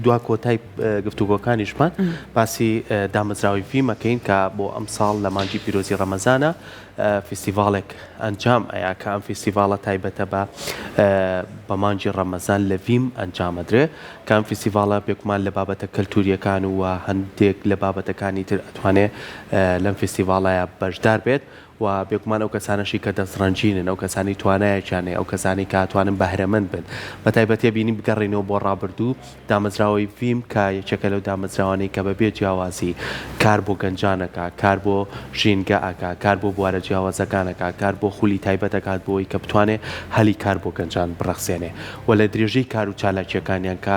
دوا کۆتای گفتوگۆکانیشمان باسی دامەزراوەی ڤیم ئەکەین کە بۆ ئەمساڵ لە مانگی پیرۆزی ڕەمەزانە فیستیڤاڵێک ئەنجام ئەیا کە ئەم فیستیڤاڵە تایبەتە بە بە مانگی ڕەمەزان لە ڤیم ئەنجام ئەدرێ کە ئەم فیستیڤاڵە بێگومان لە بابەتە کەلتوریەکان و هەندێک لە بابەتەکانی تر ئەتوانێ لەم فیستیڤاڵەیا بەشدار بێت و بێگومان ئەو کەسانەشی کە دەستڕەنگینن، ئەو کەسانەی توانایەکیان هەیە، ئەو کەسانەی کە ئەتوانن بەهرەمەند بن. بە تایبەتی ئەبینین بگەڕێینەوە بۆ ڕابردوو، دامەزراوەی ڤیم کە یەکێکە لەو دامەزراوانەی کە بە بێ جیاوازی کار بۆ گەنجان ئەکا، کار بۆ ژینگە ئەکا، کار بۆ بوارە جیاوازەکان ئەکا، کار بۆ خولی تایبەت ئەکات بۆ ئەوەی کە بتوانێ هەلی کار بۆ گەنجان بڕەخسێنێ و لە درێژەی کار و چالاکییەکانیان کە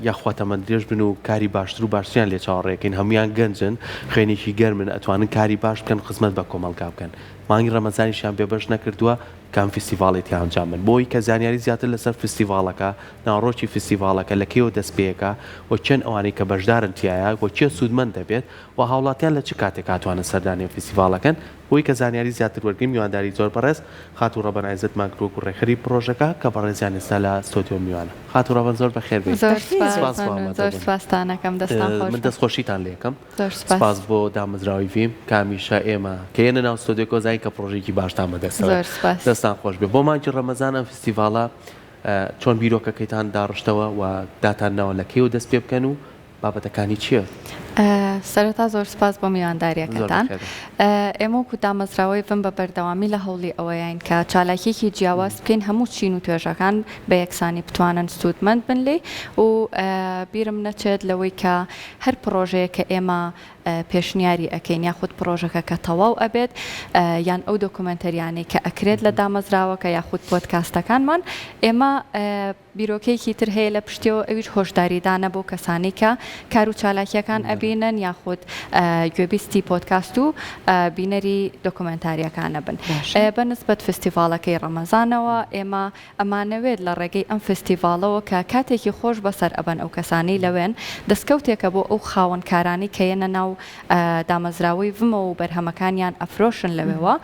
یاخوا تەمەن درێژ بن و کاری باشتر و باشتریان لێ چاوەڕێکەین هەموویان گەنجن خوێنێکی گەرمن ئەتوانن کاری باش بکەن خزمەت بە کۆمەڵگا بکەن مانگی ڕەمەزانیشیان بێبەش نەکردووە کە ئەم فیستیڤاڵەی تیا ئەنجام بن بۆ ئەوەی کە زانیاری زیاتر لەسەر فیستیڤاڵەکە ناوەڕۆکی فیستیڤاڵەکە لە کەیەوە دەست پێیەکا و کێن ئەوانەی کە بەشدارن تیایا و کێ سوودمەند دەبێت و هاوڵاتیان لە چ کاتێک ئەتوانن سەردانی ئەم فیستیڤاڵەکەن بۆی کە زانیاری زیاتر وەرگرین میوانداری زۆر بەڕێز خاتوو ڕەبەن عیزەتمان کرد وەکو ڕێکخەری پڕۆژەکە کە بەڕێزیان ئێستا لە ستۆدیۆ میوانە. خاتوو ڕەبەن زۆر بەخێر بێی. زۆر سپاس سپاس بۆ مەمنون ئامادە زۆر بوون. سپاستان ئەکەم دەستان خۆش من بێت. دەست خۆشیتان لێ ئەکەم. زۆر سپاس. سپاس بۆ دامەزراوەی ڤیم کە هەمیشە ئێمە کە یەنە ناو ستۆدیۆکەوە زانین کە پڕۆژەیەکی باشتان بەدەستەوەیە. زۆر سپاس. دەستان خۆش بێ. بۆ مانگی ڕەمەزان ئەم فیستیڤاڵە چۆن بیرۆکەکەیتان داڕشتەوە و داتان ناوە لە کەیەوە دەست پێ بکەن و بابەتەکانی چیە؟ سەرەتا زۆر سوپاس بۆ میوانداریەکەتان. ئێمە وەکو دامەزراوەی ڤم بە بەردەوامی لە هەوڵی ئەوەیاین کە چالاکیەکی جیاواز بکەین هەموو چین و توێژەکان بە یەکسانی بتوانن سوودمەند بن لێی و بیرم نەچێت لەوەی کە هەر پڕۆژەیەک کە ئێمە پێشنیاری ئەکەین یاخود پڕۆژەکە کە تەواو ئەبێت یان ئەو دۆکۆمێنتەریانەی کە ئەکرێت لە دامەزراوەکە یاخود پۆدکاستەکانمان ئێمە بیرۆکەیەکی تر هەیە لە پشتیەوە ئەویش هۆشداریدانە بۆ کەسانی کە کار و چالاکیەکان ئەبینن یاخود گوێبیستی پۆدکاست و بینەری دۆکۆمێنتاریەکانە بن. بە نسبەت فستیڤاڵەکەی ڕەمەزانەوە ئێمە ئەمانەوێت لە ڕێگەی ئەم فستیڤاڵەوە کە کاتێکی خۆش بەسەر ئەبەن ئەو کەسانەی لەوێن دەستکەوتێکە بۆ ئەو خاوەن کارانەی کە یەنە ناو دامەزراوەی ڤمەوە و بەرهەمەکانیان ئەفرۆشن لەوێوە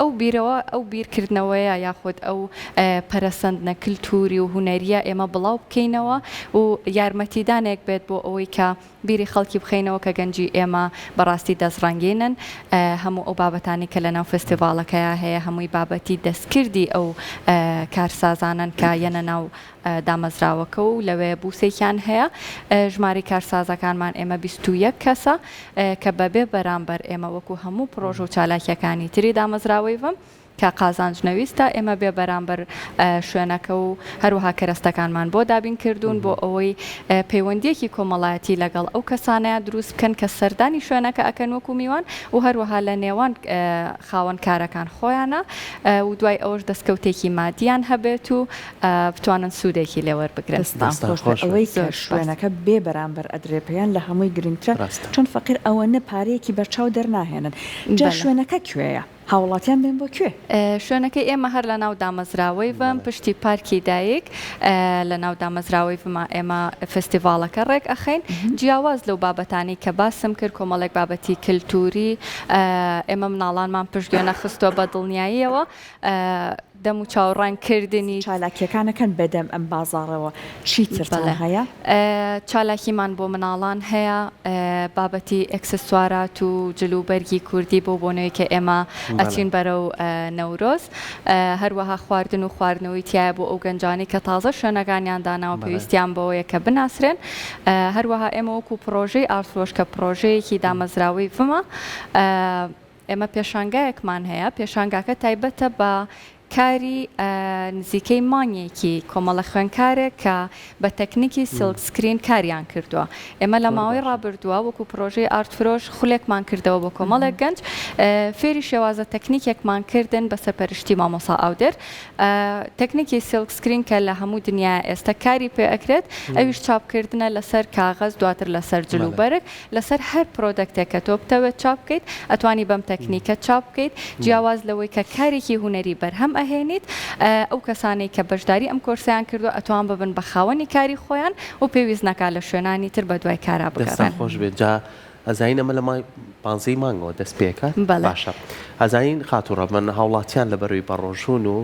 ئەو بیرەوە، ئەو بیرکردنەوەیە یاخود ئەو پەرەسەندنە کلتووری و هونەرییە ئێمە بڵاو بکەینەوە و یارمەتیدانێک بێت بۆ ئەوەی کە بیری خەڵکی بخەینەوە کە گەنجی ئێمە بەڕاستی دەستڕەنگینن. هەموو ئەو بابەتانەی کە لەناو فێستیڤاڵەکەیا هەیە هەمووی بابەتی دەستکردی ئەو کارسازانەن کە یەنە ناو دامەزراوەکە و لەوێ بوسێکیان هەیە. ژمارەی کارسازەکانمان ئێمە 21 کەسە کە بەبێ بەرامبەر ئێمە وەکو هەموو پڕۆژە و چالاکییەکانی تری دامەزراوەی ڤم کە قازانج نەویستە ئێمە بێ بەرامبەر شوێنەکە و هەروەها کەرەستەکانمان بۆ دابین کردوون بۆ ئەوەی پەیوەندییەکی کۆمەڵایەتی لەگەڵ ئەو کەسانەیا دروست بکەن کە سەردانی شوێنەکە ئەکەن وەکو میوان و هەروەها لە نێوان خاوەن کارەکان خۆیانا و دوای ئەوەش دەستکەوتێکی مادیان هەبێت و بتوانن سوودێکی لێ وەربگرن. دەستتان خۆش بێت ئەوەی کە شوێنەکە بێ بەرامبەر ئەدرێ پێیان لە هەمووی گرنگترە چون فەقیر ئەوەنە پارەیەکی بەرچاو دەرناهێنن جا شوێنەکە کوێیە هاوڵاتیان بێن بۆ کوێ؟ شوێنەکەی ئێمە هەر لەناو دامەزراوەی ڤم پشتی پارکی دایک لەناو دامەزراوەی ڤما ئێمە فێستیڤاڵەکە ڕێک ئەخەین جیاواز لەو بابەتانەی کە باسم کرد کۆمەڵێک بابەتی کلتوری ئێمە مناڵانمان پشتگوێ نەخستووە بە دڵنیاییەوە دەم و چاو ڕەنگ کردنی. چالاکیەکان ئەکەن بەدەم ئەم بازاڕەوە چی ترتان هەیە؟ چالاکیمان بۆ مناڵان هەیە بابەتی ئێکسسوارات و جل و بەرگی کوردی بەو بۆنەوەی کە ئێمە ئەچین بەرەو نەورۆز هەروەها خواردن و خواردنەوەی تیایە بۆ ئەو گەنجانەی کە تازە شوێنەکانیان داناوە پێویستیان بەوەیە کە بناسرێن هەروەها ئێمە وەکو پڕۆژەی ئارتفرۆش کە پڕۆژەیەکی دامەزراوەی ڤمە ئێمە پێشانگایەکمان هەیە، پێشانگاکە تایبەتە بە کاری نزیکەی مانگێکی کۆمەڵە خوێندکارێک کە بە تەکنیکی silk screen کاریان کردووە. ئێمە لە ماوەی ڕابردووە وەکو پڕۆژەی ئارت فرۆش خولێکمان کردەوە بۆ کۆمەڵێک گەنج فێری شێوازە تەکنیکێکمان کردن بە سەرپەرشتی مامۆسا ئاودێر تەکنیکی silk screen کە لە هەموو دنیا ئێستا کاری پێ ئەکرێت ئەویش چاپکردنە لەسەر کاغەز دواتر لەسەر جلوبەرگ لەسەر هەر product ێک کە تۆ بتەوێت چاپ بکەیت ئەتوانی بەم تەکنیکە چاپ بکەیت جیاواز لەوەی کە کارێکی هونەری بەرهەم ئەهێنیت ئەو کەسانەی کە بەشداری ئەم کۆرسەیان کردووە ئەتوان ببن بە خاوەنی کاری خۆیان و پێویست نەکا لە شوێنانی تر بەدوای کارا دەستان بگەڕێن. خۆش بێت جا. ئەزانین ئەمە لە مانگ پانزەی مانگەوە دەست پێکات بەڵێ. باشە ئەزانین خاتوو ڕەبەن هاوڵاتیان لە بەروی بەڕۆژوون و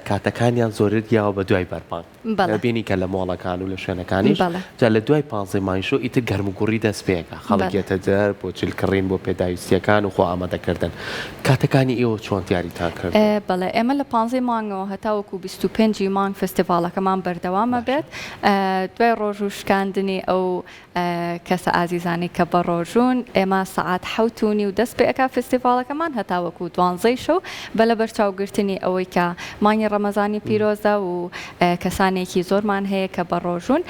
کاتەکانیان زۆرر یاوە بە دوای بەربانگ بەڵێ. بینی کە لە مۆڵەکان و لە شوێنەکانیش بەڵێ. جا لە دوای پانزەی مانگیشەوە ئیتر گەرموگوڕی دەست پێکا خەڵک بەڵێ. یەتە دەر بۆ جل کڕین بۆ پێداویستیەکان و خۆ ئامادەکردن کاتەکانی ئێوە چۆن دیاریتان کردووە؟ بەڵێ ئێمە لە پانزەی مانگەوە هەتاوەکو 25 ی مانگ فستیڤاڵەکەمان بەردەوام باشە. ئەبێت دوای ڕۆژوو شکاندنی ئەو کەسە ئازیزانەی کە بەڕۆژوون، ئێمە سەعات حەوت و نیو دەست پێ ئەکا فستیڤاڵەکەمان هەتاوەکو دوانزەی شەو، بە لەبەرچاو گرتنی ئەوەی کە مانگی ڕەمەزانی پیرۆزە و کەسانێکی زۆرمان هەیە کە بەڕۆژوون،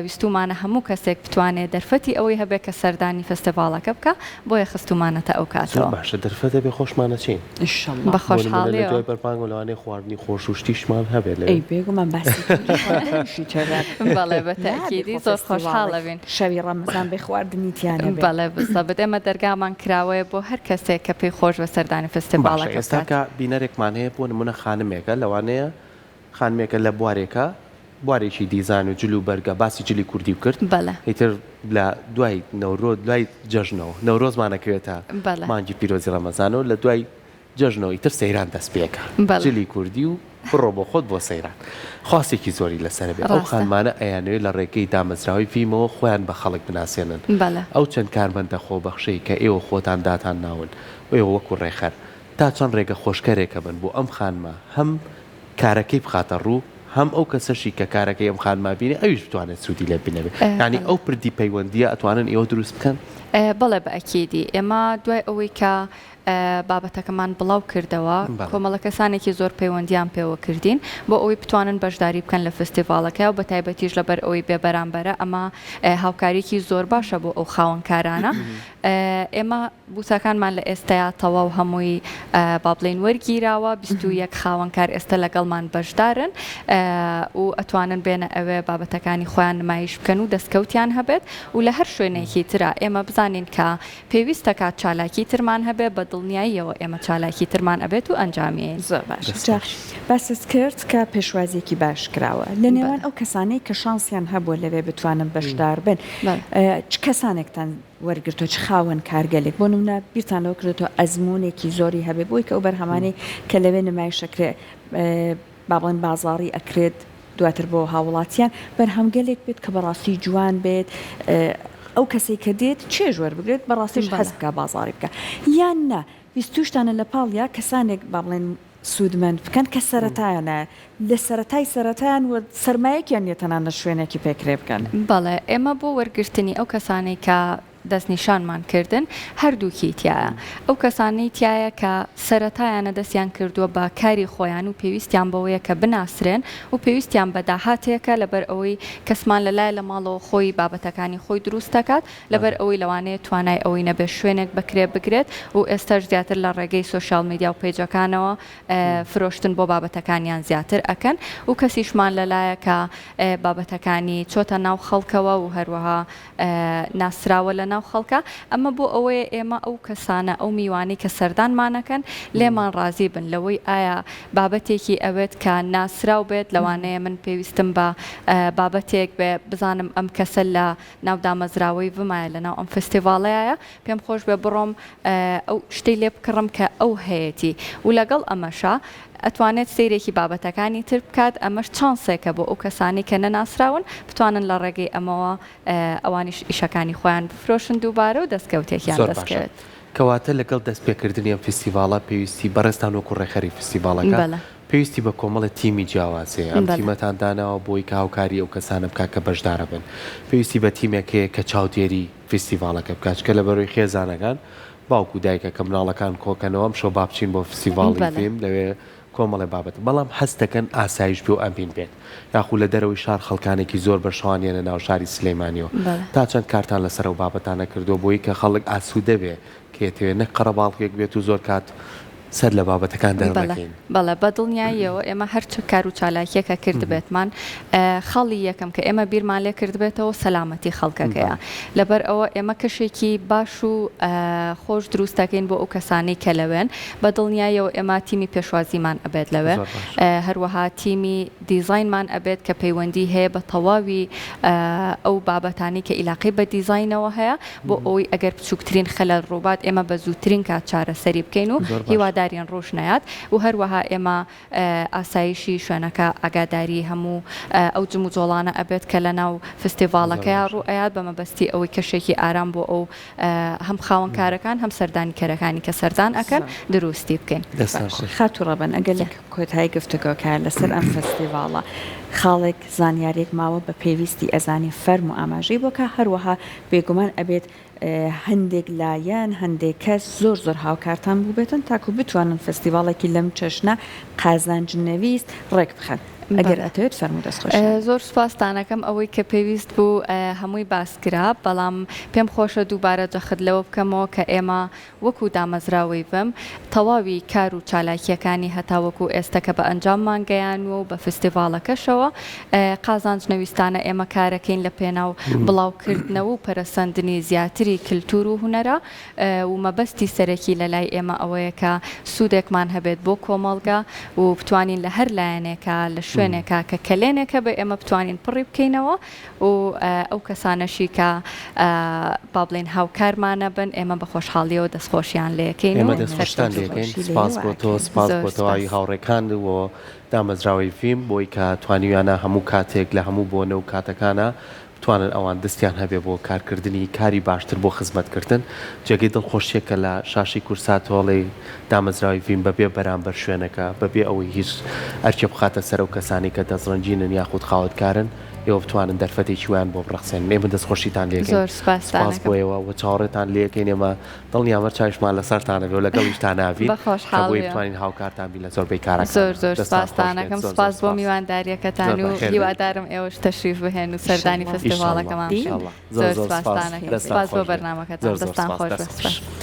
ویستوومانە هەموو کەسێک بتوانێ دەرفەتی ئەوەی هەبێ کە سەردانی فستیڤاڵەکە بکا، بۆیە خستوومانەتە ئەو زۆر کاتەوە. باشە دەرفەت هەبێ خۆشمان ئەچین. ئیشەڵا. بە بۆ نموونە لە خۆشحاڵیەوە. دوای بەربانگەوە لەوانەیە خواردنی خۆش و شتیشمان هەبێت لەوێ. ئەی بێگومان باسی خواردنیشی تێدا بەڵێ بە نابێ تەئکیدی خۆ زۆر خۆشحاڵ فێستیڤاڵێک ئەبین. شەوی ڕەمەزان بێ خواردنی تیا نەبێ. بەڵێ بزەبت ئێمە دەرگامان کراوەیە بۆ هەر کەسێک کە پێی خۆش بێ سەردانی باشە فستیڤاڵەکە ئێستا بکات. کە بینەرێکمان هەیە بۆ نموونە خانمێکە لەوانەیە خانمێکە لە بوارێکە بوارێکی دیزان و جل و بەرگە باسی جلی کوردی کرد بەڵێ. ئیتر لە دوای نەورۆ دوای جەژنەوە نەورۆزمان ئەکەوێتە بەڵێ. مانگی پیرۆزی ڕەمەزانەوە لە دوای جەژنەوە ئیتر سەیران دەست پێکا بەڵێ. جلی کوردی و بڕۆ بۆ خۆت بۆ سەیران خواستێکی زۆری لەسەرە بێ ئەو ڕاستە. خانمانە ئەیانەوێ لە ڕێگەی دامەزراوەی ڤیمەوە خۆیان بە خەڵک بناسێنن بەڵێ. ئەو چەند کارمەندە خۆبەخشەی کە ئێوە خۆتان داتان ناون و ئێوە وەکو ڕێکخەر تا چەند ڕێگە خۆشکەرێکە بن بۆ ئەم خانمە هەم کارەکەی بخاتە ڕوو هەم ئەو کەسەشی کە کارەکەی ئەم خانمە بینێ ئەویش بتوانێت سوودی لێ ببینێ یانی بەڵێ. ئەو پردی پەیوەندییە ئەتوانن ئێوە دروست بکەن؟ بەڵێ بە ئەکیدی ئێمە دوای ئەوەی کە بابەتەکەمان بڵاو کردەوە، کۆمەڵە کەسانێکی زۆر پەیوەندیان پێوە کردین بۆ ئەوەی بتوانن بەشداری بکەن لە فستیڤاڵەکە و بەتایبەتیش لەبەر ئەوەی بێ بەرامبەرە ئەمە هاوکاریەکی زۆر باشە بۆ ئەو خاوەنکارانە. ئێمە بوسەکانمان لە ئێستەیا تەواو هەمووی با بڵێین وەرگیراوە، 21 خاوەنکار ئێستە لەگەڵمان بەشدارن و ئەتوانن بێنە ئەوێ بابەتەکانی خۆیان نمایش بکەن و دەستکەوتیان هەبێت و لە هەر شوێنێکی ترا ئێمە بزانین کە پێویستە کات چالاکی ترمان هەبێ، بە دڵنیاییەوە ئێمە چالاکی ترمان ئەبێت و ئەنجامی ئەیەین. زۆر باشە جا باست کرد کە پێشوازیەکی باش کراوە لە نێوان ئەو کەسانەی کە شانسیان هەبووە لەوێ بتوانن بەشدار بن چ کەسانێکتان وەرگرتووە چ خاوەن کارگەلێک بۆ نمونە بیرتان لەوە کردۆتەوە ئەزموونێکی زۆری هەبێ بۆی کە ئەو بەرهەمانەی کە لەوێ نمایش ئەکرێ با بڵێن بازاڕی ئەکرێت دواتر بۆ هاووڵاتیان بەرهەمگەلێک بێت کە بەڕاستی جوان بێت ئەو کەسەی کە دێت چێژ وەربگرێت بەڕاستیش حەز بکا بازاڕی بکا یان نا ویستوشتانە لە پاڵیا کەسانێک با بڵێن سوودمەند بکەن کە سەرەتایانە لە سەرەتای سەرەتایان و سەرمایەکیان نیە تەنانەت شوێنێکی پێ کرێ بکەن. بەڵێ ئێمە بۆ وەرگرتنی ئەو کەسانەی کە دەستنیشانمان کردن هەردووکی تیایە ئەو کەسانەی تیایە کە سەرەتایانە دەستیان کردووە بە کاری خۆیان و پێویستیان بەوەیە کە بناسرێن و پێویستیان بە داهاتێکە لەبەر ئەوەی کەسمان لەلایە لە ماڵەوە خۆی بابەتەکانی خۆی دروست دەکات لەبەر ئەوەی لەوانەیە توانای ئەوەی نەبێت شوێنێک بە کرێ بگرێت و ئێستاش زیاتر لە ڕێگەی سۆشیال میدیا و پەیجەکانەوە فرۆشتن بۆ بابەتەکانیان زیاتر ئەکەن و کەسیشمان لەلایە کە بابەتەکانی چۆتە ناو خەڵکەوە و هەروەها ناسراوە لە ناو خەڵکا، ئەمە بۆ ئەوەیە ئێمە ئەو کەسانە، ئەو میوانەی کە سەردانمانەکەن لێمان ڕازی بن لەوەی ئایا بابەتێکی ئەوێت کە ناسراو بێت، لەوانەیە من پێویستم بە بابەتێک بێ بزانم ئەم کەسە لە ناو دامەزراوەی ڤمایە لە ناو ئەم فستیڤاڵەیایە پێم خۆش بێ بڕۆم ئەو شتەی لێ بکڕم کە ئەو هەیەتی و لەگەڵ ئەمەشا ئەتوانێت سەیرێکی بابەتەکانی تر بکات، ئەمەش چانسێکە بۆ ئەو کەسانەی کە نەناسراون بتوانن لە ڕێگەی ئەمەوە ئەوانیش ئیشەکانی خۆیان بفرۆشن دووبارە و دەستکەوتێکیان زۆر باشە. دەستکەوێت. کەواتە لەگەڵ دەستپێکردنی ئەم فیستیڤاڵە پێویستی بەڕێزتان وەکو ڕێکخەری فیستیڤاڵەکە بەڵێ. پێویستی بە کۆمەڵێ تیمی جیاواز هەیە، ئەم بەڵێ. تیمەتان داناوە بۆی کە هاوکاری ئەو کەسانە بکات کە بەشدارەبن، پێویستی بە تیمێک هەیە کە چاودێری فیستیڤاڵەکە بکات، چونکە لەبەرەوەی خێزانەکان باوک و دایکە کە مناڵەکان کۆکەنەوە ئەمشەو با بچین بۆ فستیڤاڵی بەڵێ. فیلم لەوێ کۆمەڵێ بابەت بەڵام حەز دەکەن ئاسایش بێ و ئەمین بێت یاخو لە دەرەوەی شار خەڵکانێکی زۆر بە شەوان یەنە ناو شاری سلێمانیەوە بەڵێ. تا چەند کارتان لەسەر ئەو بابەتانە کردووە بۆی کە خەڵک ئاسوودە بێ کە یەتەوێ نەک قەرەباڵغیەک بێت و زۆر کات. سەر لە بابەتەکان بەڵێ دەرنەکەین. بەڵێ بە دڵنیاییەوە ئێمە هەر چ کار و چالاکیەکە کردبێتمان خاڵی یەکەم کە ئێمە بیرمان لێ کردبێتەوە سەلامەتی خەڵکەکەیە لەبەر ئەوە ئێمە کەشێکی باش و خۆش دروست دەکەین بۆ ئەو کەسانەی کە لەوێن بە دڵنیاییەوە ئێمە تیمی پێشوازیمان ئەبێت لەوێ هەروەها تیمی دیزاینمان ئەبێت کە پەیوەندی هەیە بە تەواوی ئەو بابەتانەی کە ئیلاقەی بە دیزاینەوە هەیە بۆ ئەوەی ئەگەر بچووکترین خەلەل ڕووبات ئێمە بە زووترین کات چارەسەری بکەین و هیوادارین ڕووش نەیات و هەروەها ئێمە ئاسایشی شوێنەکە ئاگاداری هەموو ئەو جموجۆڵانە ئەبێت کە لەناو فستیڤاڵەکەیا ڕوو ئەیات بە مەبەستی ئەوەی کەشێکی ئارام بۆ ئەو هەم خاوەنکارەکان هەم سەردانیکەرەکانی کە سەردان ئەکەن دروستی بکەین. دەستان خۆش. خاتوو ڕەبەن ئەگەر لە کۆتایی گفتوگۆکە لەسەر ئەم فستیڤاڵە خاڵێک زانیاریەک ماوە بە پێویستی ئەزانی فەرموو ئاماژەی بۆ کە هەروەها بێگومان ئەبێت هەندێک لایەن هەندێک کەس زۆر زۆر هاوکارتان بووبێتن تاکو بتوانن فستیڤاڵێکی لەم چەشنە قازانج نەویست ڕێک بخەن ئەگەر ئەتەوێت فەرموو دەست خۆشیان. زۆر سوپاستان ئەکەم ئەوەی کە پێویست بوو هەمووی باس کرا بەڵام پێم خۆشە دووبارە جەخت لەوە بکەمەوە کە ئێمە وەکو دامەزراوەی ڤم تەواوی کار و چالاکییەکانی هەتاوەکو ئێستە کە بە ئەنجاممان گەیانووە و بە فستیڤاڵەکەشەوە قازانج نەویستانە ئێمە کارەکەین لە پێناو بڵاوکردنەوە و پەرەسەندنی زیاتری کلتور و هونەرە و مەبەستی سەرەکی لە لای ئێمە ئەوەیە کە سوودێکمان هەبێت بۆ کۆمەڵگە و بتوانین لە هەر لایەنێکا لە شوێنێکا کە کەلێنێک هەبێ ئێمە بتوانین پڕی بکەینەوە و ئەو کەسانەشی کە با بڵێین هاوکارمانە بن ئێمە بە خۆشحاڵیەوە دەستخۆشیان لێکەین ئێمە دەستخۆشتان لێکەین سپاس بۆ تۆ سپاس بۆ تەواوی هاوڕێکان و دامەزراوەی ڤیم بۆی کە توانیویانە هەموو کاتێک لە هەموو بۆنە و کاتەکانە بتوانن ئەوان دەستیان هەبێ بۆ کارکردنی کاری باشتر بۆ خزمەتکردن جێگەی دڵخۆشیە کە لە شاشەی کورساتۆڵی دامەزراوەی ڤیم بەبێ بەرامبەر شوێنەکە بەبێ ئەوەی هیچ ئەرکێ بخاتە سەر ئەو کەسانەی کە دەستڕەنگینن یاخود خاوەنکارن ئێوە بتوانن دەرفەتێکی وایان بۆ بڕەخسێنن ئێمە دەستخۆشیتان لێکەین زۆر سوپاستان سوپاس ئەکەم. بۆ ئێوە و چاوەڕێتان لێکەین ئێمە دڵنیام هەر چاویشمان لەسەرتانە بێ و لەگەڵیشتان نابین بە کە بۆی خۆشحاڵیەوە. بتوانین هاوکارتان بین لە زۆربەی کارەکانا زۆر زۆر دەستتان خۆش سوپاستان بێت ئەکەم زۆر زۆر سوپاس بۆ سوپاس میوانداریەکەتان زۆر و بەخێر بێن. هیوادارم ئێوەش تەشریف بهێن و سەردانی ئیشەڵڵا. ئیشەڵڵا فستیڤاڵەکەمان بکەن ئیشەڵڵا زۆر زۆر زۆر سوپاس سوپاستان ئەکەم دەستتان سوپاس بۆ خۆش بێت بەرنامەکەتان زۆر زۆر دەستان سوپاس خۆش دەست بێ خۆش. سوپاس.